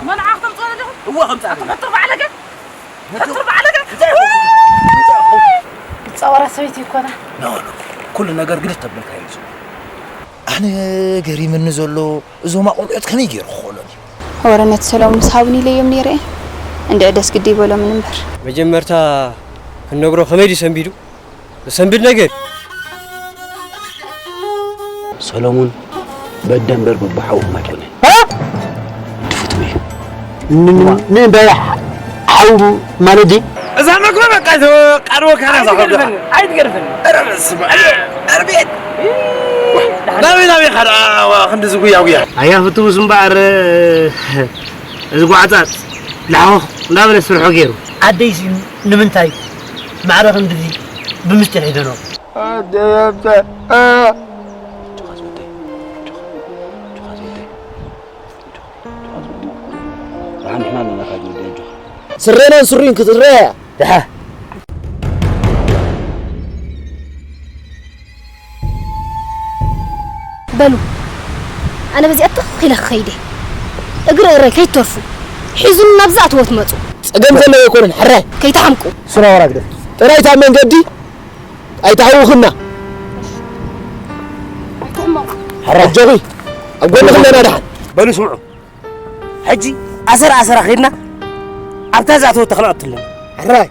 መን ዓኽ ተምፅኦ ኣለኹ? እወ፣ ከምፃ ኣለኹ። ኣቶ መትር ባዕለገ? መትር ባዕለገ? እንታይ ኢኹም? እንታይ ኢኹም? ክፃወራ ሰበይቲ ይኮና። ኖ፣ ኖ። ኩሉ ነገር ግድት ተብልካ እዩ። ኣነ ገሪምኒ ዘሎ፣ እዞም ኣቆልዑት ከመይ ገይሩ ክኽእሎም እዩ? ወረ ነቲ ሰለሙን ምስ ሃቡኒ ኢለዮም ነይረ። እንድዒ ደስ ግዲ ይበሎምን እምበር። መጀመርታ ክንነግሮ ከመይ ድዩ ሰንቢዱ? ዘሰንብድ ነገር። ሰሎሙን በደ እምበር በቦሓውኹም ኣይኮነን። እ? ድፍትው እዩ። ን-፣ ን-፣ ንበይ ሓው ማለት ድዩ? እዛ መግቢ በቃ ተቃርቦ ካና እዛ ከብዳ። ኣይትገርፈኒ፣ ኣይትገርፈኒ። ኧረ በስመ ኣብ። ኧረ ቤት። ናበይ ናበይ ካዳ ክንዲ ዝጉያ ጉያ። ኣያ ፍትውስ እምበኣር፣ እዚ ጓዕጻጽ ላሕኹ እንዳበለ ስርሑ ገይሩ። ኣደይሲ ንምንታይ ማዕረ ክንድዚ ብምስጢር ሒደኖ? ኣደይ ኣምጻ-፣ ኣ-፣ ደሓን ንሕና ኣለና ካጅ ወዲ ኣጆኻ። ስረናን ሱሪን ክትረያ። ደሓ። በሉ፣ ኣነ በዚኣ ትኽ ኢለ ክኸይድ እየ። እግረ እረይ ከይትተርፉ፣ ሒዙኒ ናብዚ ኣትዎ ትመጹ። ጸገም ዘለዎ ኣይኮነን፣ ሕራይ። ከይትሓምቁ። ሱራ ወራ ግደፍ። ጥራይ እታ መንገዲ ኣይትሃውኽና። ኣይትሕመቑ። ሕራይ። ኣጆኺ፣ ኣብ ጎንኺ ኣለና ደሓን። በሉ ስምዑ። ሕጂ ኣሰር ኣሰራ ኸይድና ኣብታ ዝኣተወት ተኽሊ ቀትለን። ሕራይ፣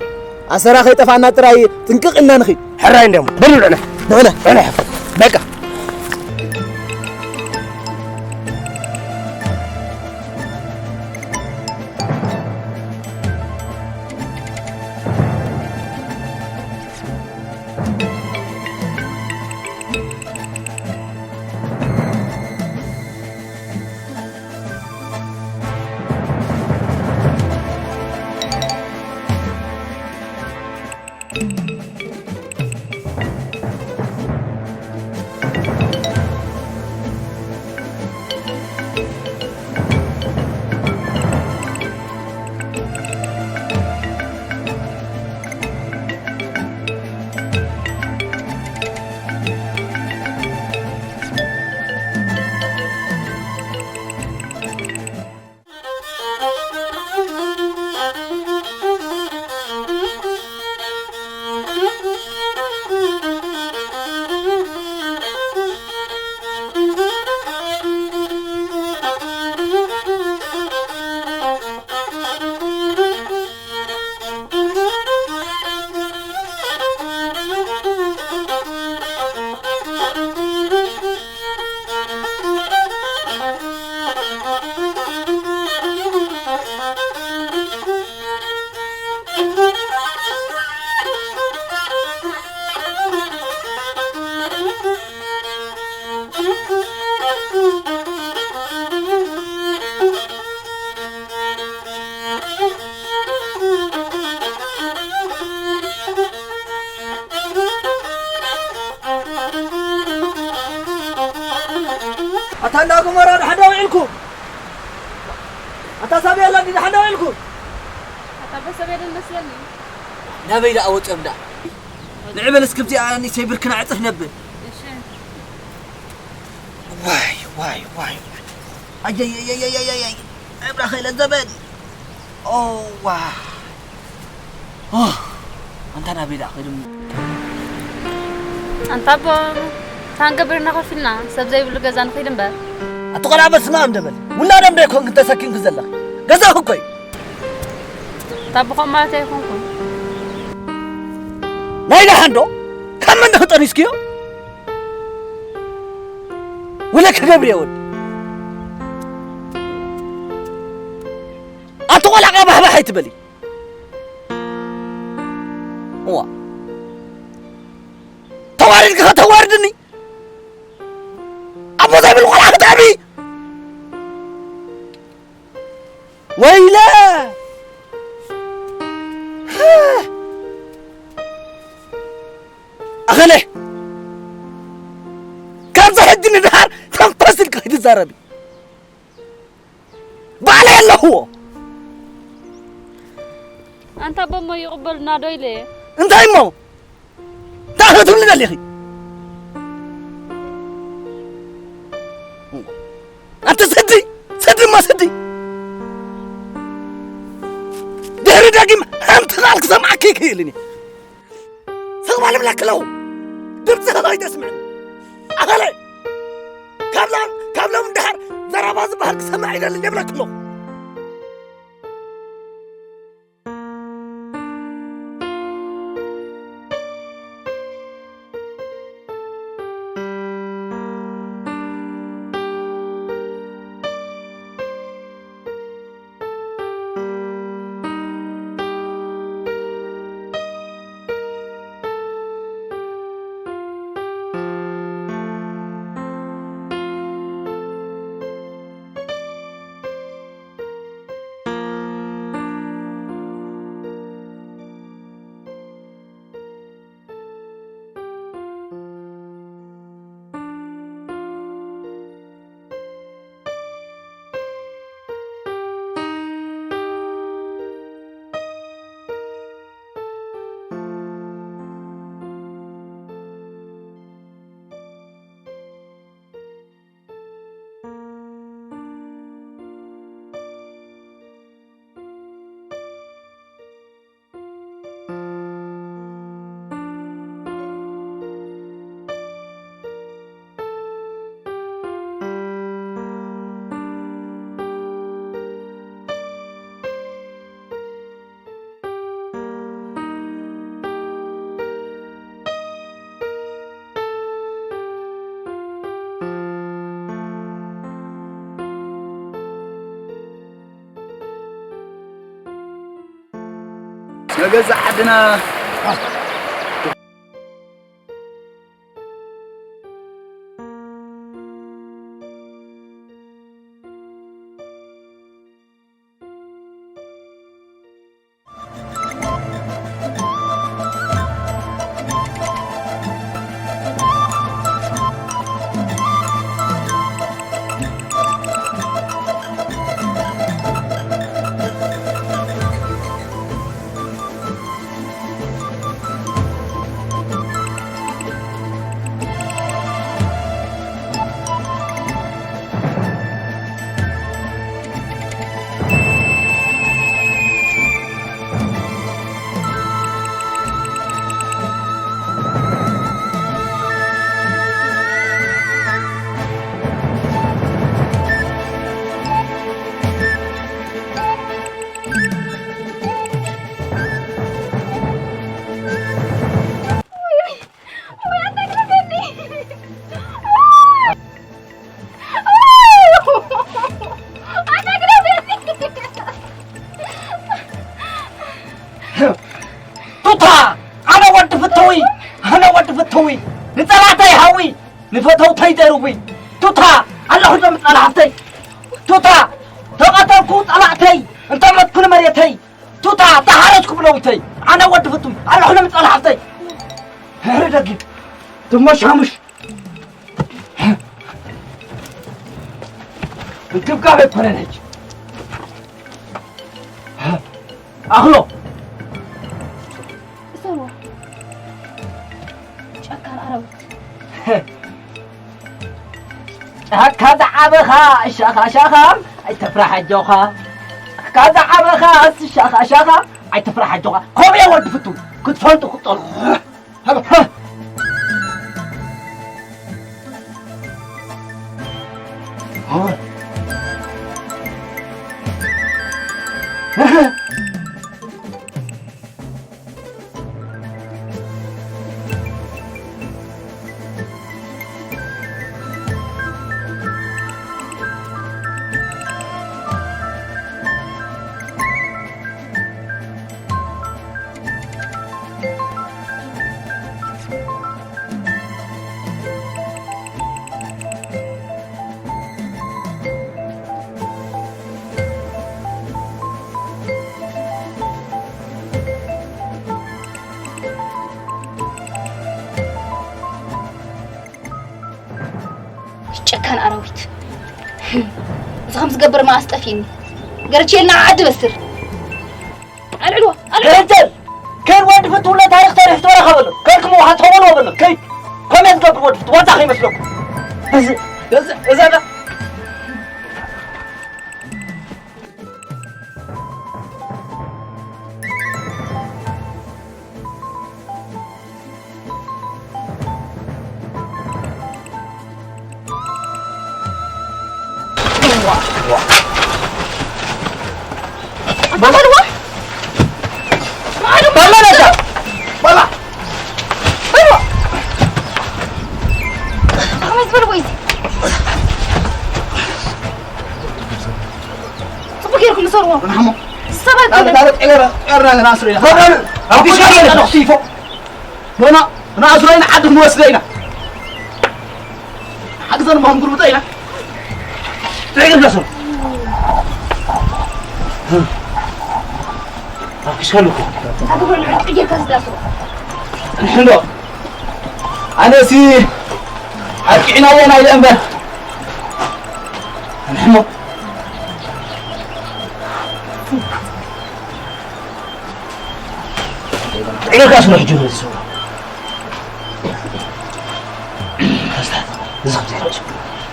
ኣሰራ ከይጠፋና ጥራይ ጥንቅቕ ኢልና ንኺድ። ሕራይ እንዲያም በሉ ንዕና። ንዕና። ንዕና። በቃ። ታንዳ ጎመራ ድሓን ዶ ውዒልኩም? ኣታ ሳብየላ እንዲ ድሓን ዶ ውዒልኩም? ኣታ ኣቦ ሳብየላ መስለኒ። ናበይ ደኣ ወፂኦም ደኣ? ንዒ በል እስኪ ኣብዚኣ ንእሽተይ ብርክና ዕፅፍ ነብል። እሺ። ዋይ፣ ዋይ፣ ዋይ፣ ዋይ። ኣየይ፣ ኣየይ፣ ኣየይ፣ ኣየይ፣ ኣየይ። እብራኸ ኢለ ዘበን። ኦ፣ ዋይ። ኦ፣ ኣንታ ናበይ ደኣ ኸይዱ? ኣንታ ኣቦ፣ ታንገብርና ከፊልና ሰብ ዘይብሉ ገዛ ንኺድ እምበር። ኣቲ ቆልዓ በል ስማዕ እንደ በል። ውላዶም ዶ ኣይኮንክን ተሰኪምኪ ዘለኺ? ገዛኺ እኮ እዩ። ኣንታ ኣቦ፣ ከምኡ ማለት ኣይኮንኩን። ናይ ደሓን ዶ? ካብ መን ዲኺ ጠኒስክዮ? ወለ ክገብር እየ ወዲ። ኣቲ ቆልዓ ቃባሕባሕ ኣይትበሊ። እዋ። ተዋሪድኪ ከተዋርድኒ። ኣቦ ዘይብል ቆልዓ ክትዕብዪ። ወይለ። ኣኸለ። ካብዚ ሕጂ ንድሓር ተንኮስ ኢልኪ ክትዛረቢ። ባዕለይ ኣለኽዎ። ኣንታ ኣቦ እሞ ይቕበሉና ዶ ኢለ እየ። እንታይ እሞ? እንታይ ክትብሊ ደሊኺ? ኣንቲ ስዲ፣ ስዲ እሞ ስዲ። ድሕሪ ደጊም ሓንቲ ቃል ክሰምዓኪ ኣይክእልን እየ። ስቕ በል እብለኪ ኣለኹ። ድምፅኺ ከይተስምዕኒ። ኣኸለ፣ ካብ ሎም፣ ካብ ሎም እንድሕር ዘረባ ዝበሃል ክሰምዕ ኣይደልን እየ እብለኪ ኣለኹ። ንገዛእ ዓድና ቱታ! ኣነ ወዲ ፍተዊ! ኣነ ወዲ ፍተዊ! ንጸላእተይ ሃዊ! ንፈተውተይ ደርዊ! ቱታ! ኣለኹ ዶ ምጸላእተይ? ቱታ! ተቐተልኩ ጸላእተይ! እንተመትኩ ንመሬተይ! ቱታ! ተሃረድኩ ብለዊተይ! ኣነ ወዲ ፍቱይ! ኣለኹ ዶ ምጸላእተይ? ህሪ ደጊም! ትሞ ሻሙሽ! እንክብካብ ኣይኮነን ሕጂ። ኣኽሎ። እሰዎ። ጨካን ኣራዊት። ጫካ ዝዓበኻ ሻኻ ሻኻ ኣይተፍርሕ ኣጆኻ። ጫካ ዝዓበኻ ሻኻ ሻኻ ኣይተፍርሕ ኣጆኻ። ከምኡ እየ ወዲ ፍቱ ክትፈልጡ ክጠሉ። ሃባ። ጨካን ኣራዊት። እዚ ከም ዝገብር መኣስ ጠፊእኒ። ገረቼልና ዓዲ በስር። ኣልዕልዎ፣ ኣልዕልዎ። ገንዘብ! ከይድ ወዲ ፍትውለ ታሪኽ ተሪፍ ተረኸበሉ። ከይድኩም ውሃ ተበልዎ በሉ። ከይድ። ከመይ ትገብር ወዲ ፍትው? ዋዛ ከይመስለኩም። እዚ፣ እዚ፣ እዚ፣ በልዋ። በላ ነታ። በላ። በልዋ። ከመይ ዝበለ ወይ እዚ? ጽቡቅ ጌርኩም ምሰርዎ። ናሞ። ሰባት ናበ፣ ናበ ቀየረ፣ ቀየርና ኢና ኣስሪና። በሉ፣ ኣብ ቢሻ ገለ ተኽሲፎ። ኖና፣ ንኣስሮ ኢና ዓዲ ክንወስደ ኢና። ሓግዘን እሞ ክንጉርብጦ ኢና። ጥዕግር ደሱ። ኣብ ኪስካ ኣለኩ። ኣግብሮ ልዕል ጥጌ ከዝዳሱ። እንዶ። ኣነሲ ኣጥቂዕናዮ ናይ እምበር። ንሕሞ። ጥዕና ካስ ነው ጅሩ ሰው። ከስታት። ዝኽብ ዘይረሱ።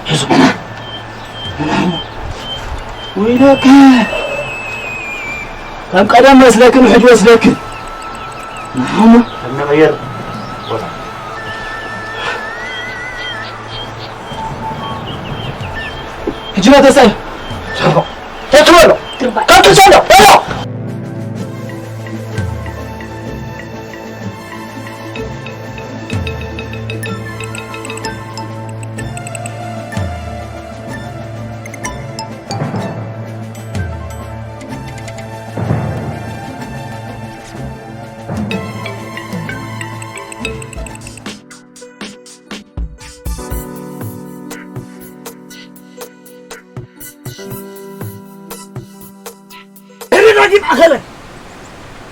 ሕዙ። ንሕሞ። ወይለከ። ከም ቀደም መስለክን ውሕጅ ወስደክን። ንሕሞ። እንቐየር ቦታ። ሕጂ ነው ተሳይ። ሰርፎ። ተትበሎ። ትርባይ። ከትሰሎ። በሎ። እኔ ዳጊም አኸለ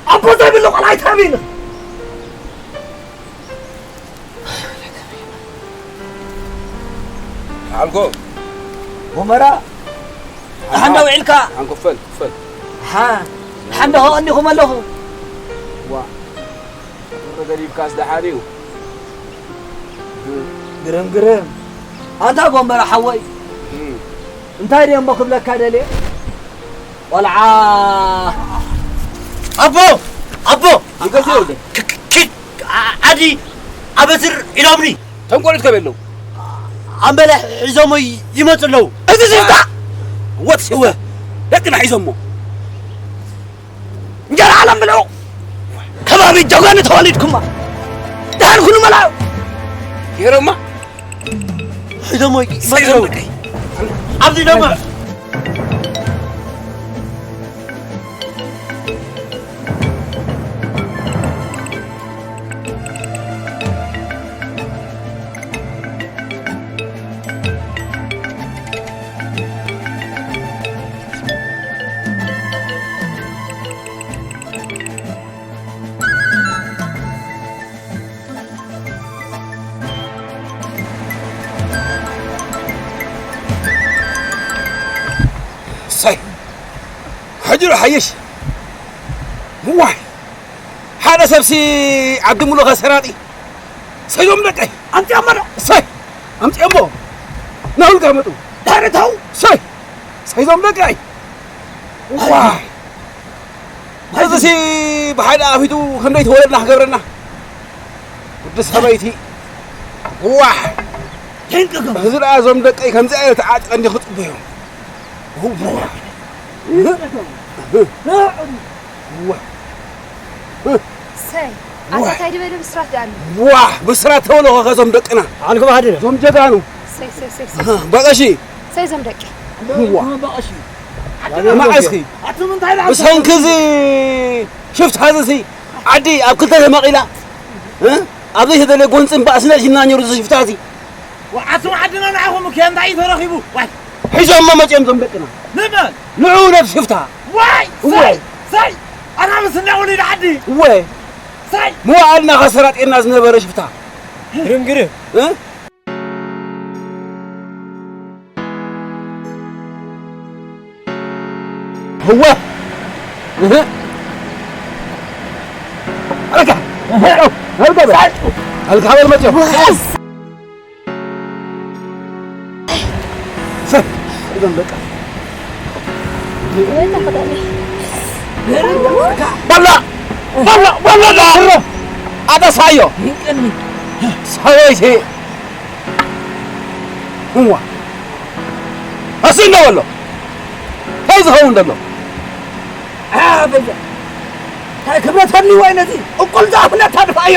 አቦ ዘይብሎ ቆልዓ ኣይትሃብኒ። ሓንጎ። ጎመራ። ደሓን ዶ ውዒልካ? ሓንጎ ክፈል፣ ክፈል። ሓ-፣ ደሓን ዶ ከቐኒኹም ኣለኹ? ዋ። ቁሪ ገዲፍካስ ደሓን እዩ። ግርም ግርም። ኣንታ ጎንበራ ሓወይ። እም። እንታይ ድየ እሞ ክብለካ ደልየ? ቆልዓ። ኣቦ! ኣቦ! ይገርም ወደ። ክ-፣ ክ-፣ ክ-፣ ዓ-፣ ዓዲ ኣበትር ኢሎምኒ። ተንቆሉት ከበይ ኣለዉ? ኣምበለ ሒዞሞ ይመጹ ኣለዉ። እዚ ዝብጣ! ወት እወ። ደቅና ሒዞሞ። እንጀራ ዓለም ብልዑ። ከባቢ ጀጓኒ ተወሊድኩማ። ደሓን ኩኑ መላው። ገይሮማ። ሒዞሞ ይመጹ። ኣብዚ ደማ። ሕጂ ዶ ሓይሽ? እዋይ፣ ሓደ ሰብሲ ዓዲ ሙሉኸ ሰራጢ። ሰይዞም ደቀይ። ኣምጺኦሞ ዶ? እሰይ፣ ኣምጺኦሞ። ናሁልካ መጡ። ዳርታው። እሰይ፣ ሰይዞም ደቀይ። እዋይ፣ እዚሲ ብሓደ ኣፊቱ ክንደይ ተወለድና ክገብረና። ወዲ ሰበይቲ። እዋይ፣ ይንቅቅም። እዚ ደኣ እዞም ደቀይ ከምዚ ዓይነት ዓጥቀ እንዲ ክጽበዮም። እዋይ። እዋይ። ሰይ፣ ኣታ ታይ ድበለ ብስራት ደኣ ኣሎ? ዋህ፣ ብስራት ተበሎ ከዞም ደቅና። ኣልኩም ሃድነ። እዞም ጀጋኑ። ሰይ፣ ሰይ፣ ሰይ፣ ሰይ። በቐሺ። ሰይ፣ እዞም ደቂ። ዋ። መዓስኪ። ኣቱም እንታይ ደኣ ብሰንኪ እዚ ሽፍታ እዚ ዓዲ ኣብ ክልተ ተመቒላ። እ? ኣብ ዘይተደልየ ጎንፅን ባእስን ኣእቲና ነይሩ እዚ ሽፍታ እዚ። ወዓሱ ዓድና ንዓኹም እኮ እንታይ እዩ ተረኺቡ? ዋይ። ሒዞሞ መጺኦም እዞም ደቅና። ንመን? ንዑ ነቲ ሽፍታ። ዋይ! እወ። ሳይ! ሳይ! ኣናብስ እንዳ ወሊድ ዓዲ። እወ። ሳይ! መዋዕልና ከሰራጤና ዝነበረ ሽፍታ። ግርም ግርም። እ? እወ። እህ። ኣልካ። ኣልካ በል። ኣልካ በል መጽዮ። ሰ-፣ እዞም በቃ። በላ! በላ! በላ! ኣታ ሳዮ! ሰበይቲ! እዋ! ኣስይ እንዶ በሎ! እንታይ ዝኸውን ዘሎ? ኣበያ! እንታይ ክብረት ሃልይዎ እዩ ነዚ? እኩል ዝኣኽለታ ድፋዮ!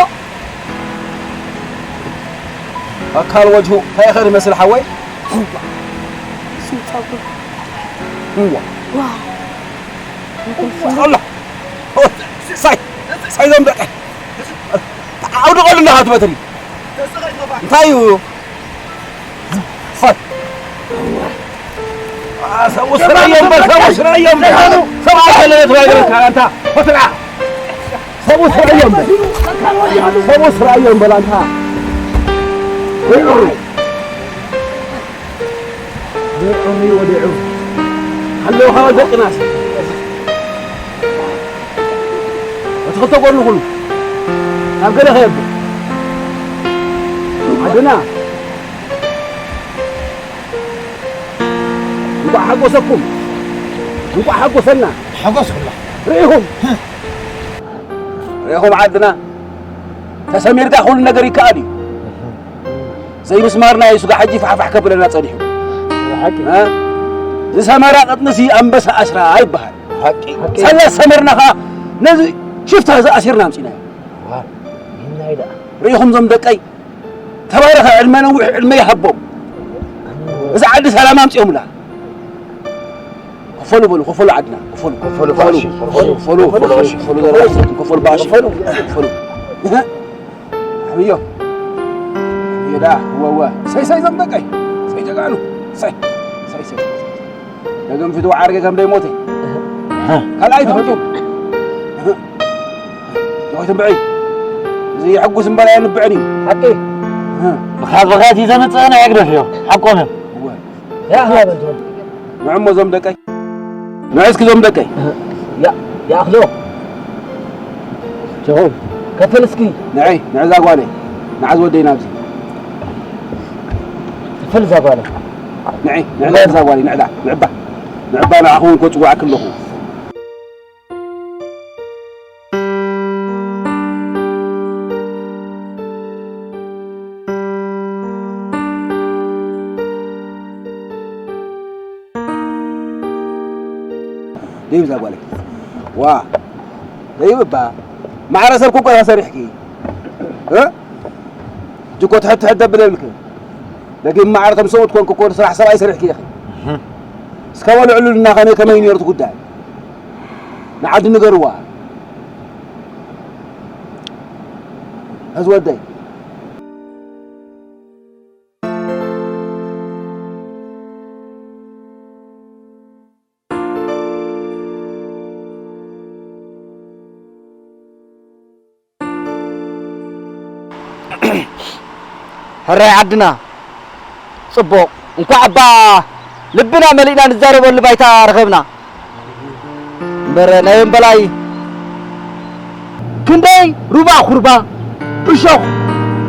ኣካል ወጅሁ እንታይ ኢኸ ዝመስል ሓወይ? እዋ! እዋ! ዋው! ኣላ! ሳይ! ሳይ ዞም ደቀ! ኣውድቐሉ ኣለኻ እቲ በትሪ! እንታይ እዩ? ፋ-፣ አ፣ ሰብኡ ስራዮ እምበር፣ ሰብኡ ስራዮ እምበር። ሰብኣ ዘለለ ትባይ ገለካ ኣንታ ፈትራ። ሰብኡ ስራዮ እምበር። ሰብኡ ስራዮ እምበር ኣንታ። ወይዑሪ። ወይዑሪ ወዲዑ። ኣለዉ ካብ ደቅናስ። እቲ ክልተ ጎድኑ ኩሉ። ናብ ገለ ከየብል። ዓድና። እንቋዕ ሓጎሰኩም፣ እንቋዕ ሓጎሰና። ሓጎስ ኩላ። ርኢኹም፣ ርኢኹም ዓድና ተሰሚርካ ኩሉ ነገር ይከኣል እዩ። ዘይምስማርና እዩ ስጋ ሕጂ ፋሕፋሕ ከብለና ጸኒሑ። ሓቂ። እ? ዝሰመራ ቅጥንሲ ኣንበሳ ኣስራ ይበሃል። ሓቂ። ሓቂ። ሰለ ሰመርና ኸኣ ነዚ ሽፍታ ዝኣሲርና ኣምጺናዮ። ዋ፣ ይናይ ደኣ። ርኢኹም ዞም ደቀይ ተባረኸ፣ ዕድመ ነዊሕ ዕድመ ይሃቦም። እዚ ዓዲ ሰላም ኣምጺኦምላ። ክፈሉ በሉ፣ ክፈሉ ዓድና፣ ክፈሉ። ክፈሉ ክፈሉ፣ ባእሺ፣ ክፈሉ፣ ክፈሉ፣ ክፈሉ፣ ክፈሉ፣ ክፈሉ፣ ባእሺ፣ ክፈሉ። ክፈሉ። እህ። ዓብዮ። ዓብዮ ዳ፣ ወወ። ሰይ፣ ሰይ፣ ዘምበቀይ። ሰይ፣ ጀጋኑ። ሰይ፣ ሰይ፣ ሰይ። ደገም ፊቱ ዓርገ ከም ደይሞተ። እህ። ካልኣይ ተፈቱ። እህ። ጆይ ትንብዒ። እዚ የሕጉስ እምበር ኣየንብዕን እዩ። ሓቂ። እህ። ብኻት ብኻት እዩ ዘመጽአና የግደፍ እዩ። ሓቆም እዩ። እወ። ያ፣ ያ፣ በል፣ ጆን። ንዕሞ ዞም ደቀይ። ንዕ እስኪ ዞም ደቀይ። ያ፣ ያእኽሎ። ሸኹም። ከፈል እስኪ። ንዒ፣ ንዒ እዛ ጓለይ። ንዓ ዝወደይ ናብዚ። ከፈል እዛ ጓለይ። ንዒ፣ ንዒ እዛ ጓለይ፣ ንዕዳ፣ ንዕባ። ንዕባ ንዓኹም እኮ ጽዋዕኪ ኣለኹ። ደይብ እዛ ጓለይ። ዋ፣ ደይብ እባ። ማዕረ ሰብ ኩንኮ ኢኻ ሰሪሕኪ። እ? ሕጂ እኮ ትሕት ትሕት ደብል የብልክን። ደጊም ማዕረ ከም ሰብኡት ኮንኪ እኮ ስራሕ ሰብኣይ ሰሪሕኪ ኢኺ። እህ። እስከ በልዕሉልና ከመይ ከመይ ነይሩ እቲ ጉዳይ? ንዓዲ ንገርዋ። ሕዚ ወደይ። ሕራይ ዓድና ጽቡቕ፣ እንኳዕ እባ ልብና መሊእና ንዛረበሉ ባይታ ረኸብና። በረ ናይ እምበላይ ክንደይ ሩባ ኩርባ እሾኽ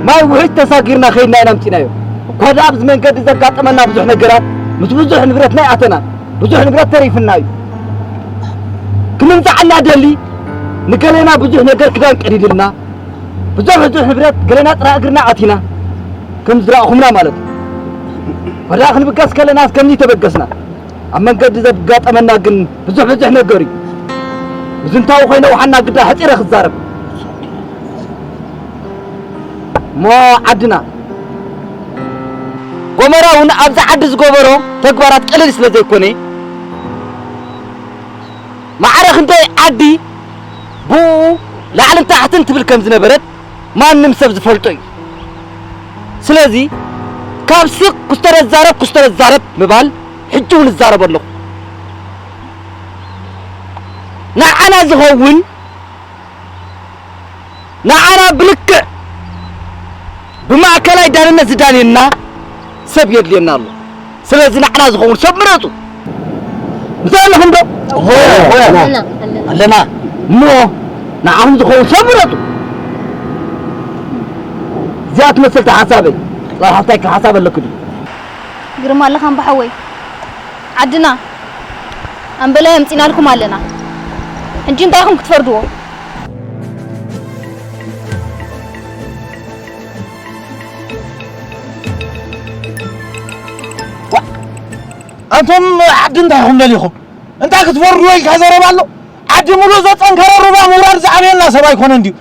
ማይ ውሕጅ ተሳጊርና ከይድና ኢና ኣምፂናዮ። እኳ ደኣ ኣብዚ መንገዲ ዘጋጠመና ብዙሕ ነገራት ምስ ብዙሕ ንብረትና ይኣተና ብዙሕ ንብረት ተሪፍና እዩ። ክምንፃዕ እናደሊ ንገሌና ብዙሕ ነገር ክዳን ቀዲድልና ብዙሕ ብዙሕ ንብረት ገሌና ጥራ እግርና ኣቲና ከም ዝረኣኹምና ማለት እዩ። ወዳ ክንብገስ ከለና እስከምኒ ተበገስና። ኣብ መንገዲ ዘጋጠመና ግን ብዙሕ ብዙሕ ነገር እዩ። ብዝንታዊ ኮይነ ውሓና ግዳ ሕፂረ ክዛረብ እሞ ዓድና ጎመራ እውን ኣብዚ ዓዲ ዝገበሮ ተግባራት ቀለል ስለ ዘይኮነ ማዕረ ክንደይ ዓዲ ብኡ ላዕልን ታሕትን ትብል ከም ዝነበረት ማንም ሰብ ዝፈልጦ እዩ። ስለዚ ካብ ስቕ ክስተረዛረብ ክስተረዛረብ ምባል ሕጂ እውን እዛረብ ኣለኹ። ንዓና ዝኸውን ንዓና ብልክዕ ብማእከላይ ዳንነት ዝዳንየና ሰብ የድልየና ኣሎ። ስለዚ ንዓና ዝኸውን ሰብ ምረፁ። ምስ ኣለኹም ዶ? ኣለና። ኣለና። እሞ ንዓኹም ዝኸውን ሰብ ምረፁ። እዚኣ ትመስል ሓሳበይ። ጓል ሓፍታይ ሓሳብ ኣለኩ ድዩ? ግርማ ኣለኻ እምባ ሓወይ። ዓድና ኣምበላይ ኣምፂናልኩም ኣለና። ሕጂ እንታይ ኢኹም ክትፈርድዎ? ኣንቶም ዓዲ እንታይ ኢኹም ደሊኹም? እንታይ ክትፈርድዎ ኢልካ ዘረባ ኣሎ? ዓዲ ሙሉእ ዘፀንከረ ሩባ ምውራድ ዝዓበየና ሰብ ኣይኮነን ድዩ?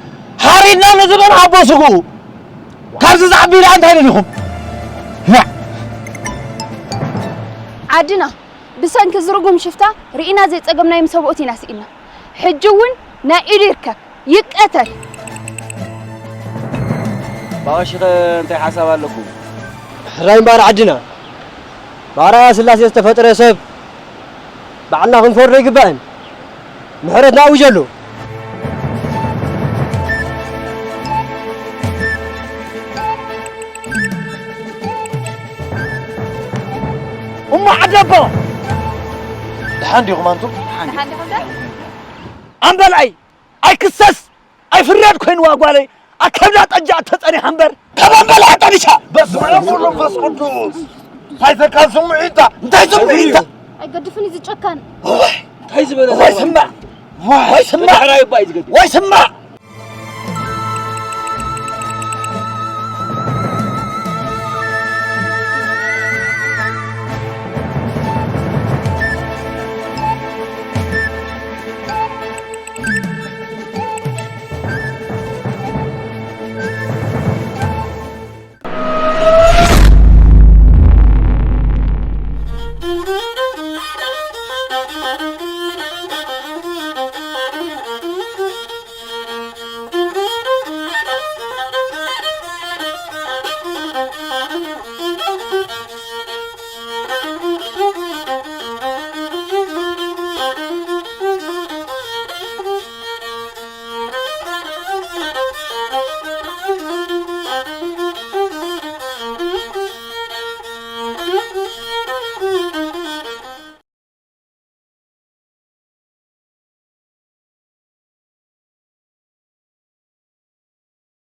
ሓሪድና ንዝብን ኣቦ ስግኡ። ካብዚ ዝዓቢ ደኣ እንታይ ደሊኹም? ና። ዓድና ብሰንኪ ዝርጉም ሽፍታ ርኢና ዘይጸገምናዮም ሰብኡት ኢና ስኢና። ሕጂ እውን ናይ ኢዱ ይርከብ፣ ይቀተል። ባቐሽኸ እንታይ ሓሳብ ኣለኩም? ሕራይ እምበኣር ዓድና ብኣርኣያ ስላሴ ዝተፈጥረ ሰብ ባዕልና ክንፈርዶ ይግባእን። ምሕረት ንኣውጀሉ። እሞ ዓደቦ። ደሓን ዲኹም ኣንቱም? ኣምበልኣይ ኣይክሰስ ኣይፍረድ ኮይንዋ ጓለይ ኣከብዳ ጠጃ ተጸኒሓ እምበር። ካብ ኣምበልኣ ጠኒሻ። በስመ ኣብ ወወልድ ወመንፈስ ቅዱስ። እንታይ ተካል ስምዒታ? እንታይ ስምዒታ? ኣይገድፍን እዩ ዝጨካን። ወይ እንታይ ዝበለ ወይ ስማዕ። ወይ ስማዕ። ብድሕራይ እባ እዩ ዝገድፍ። ወይ ስማዕ።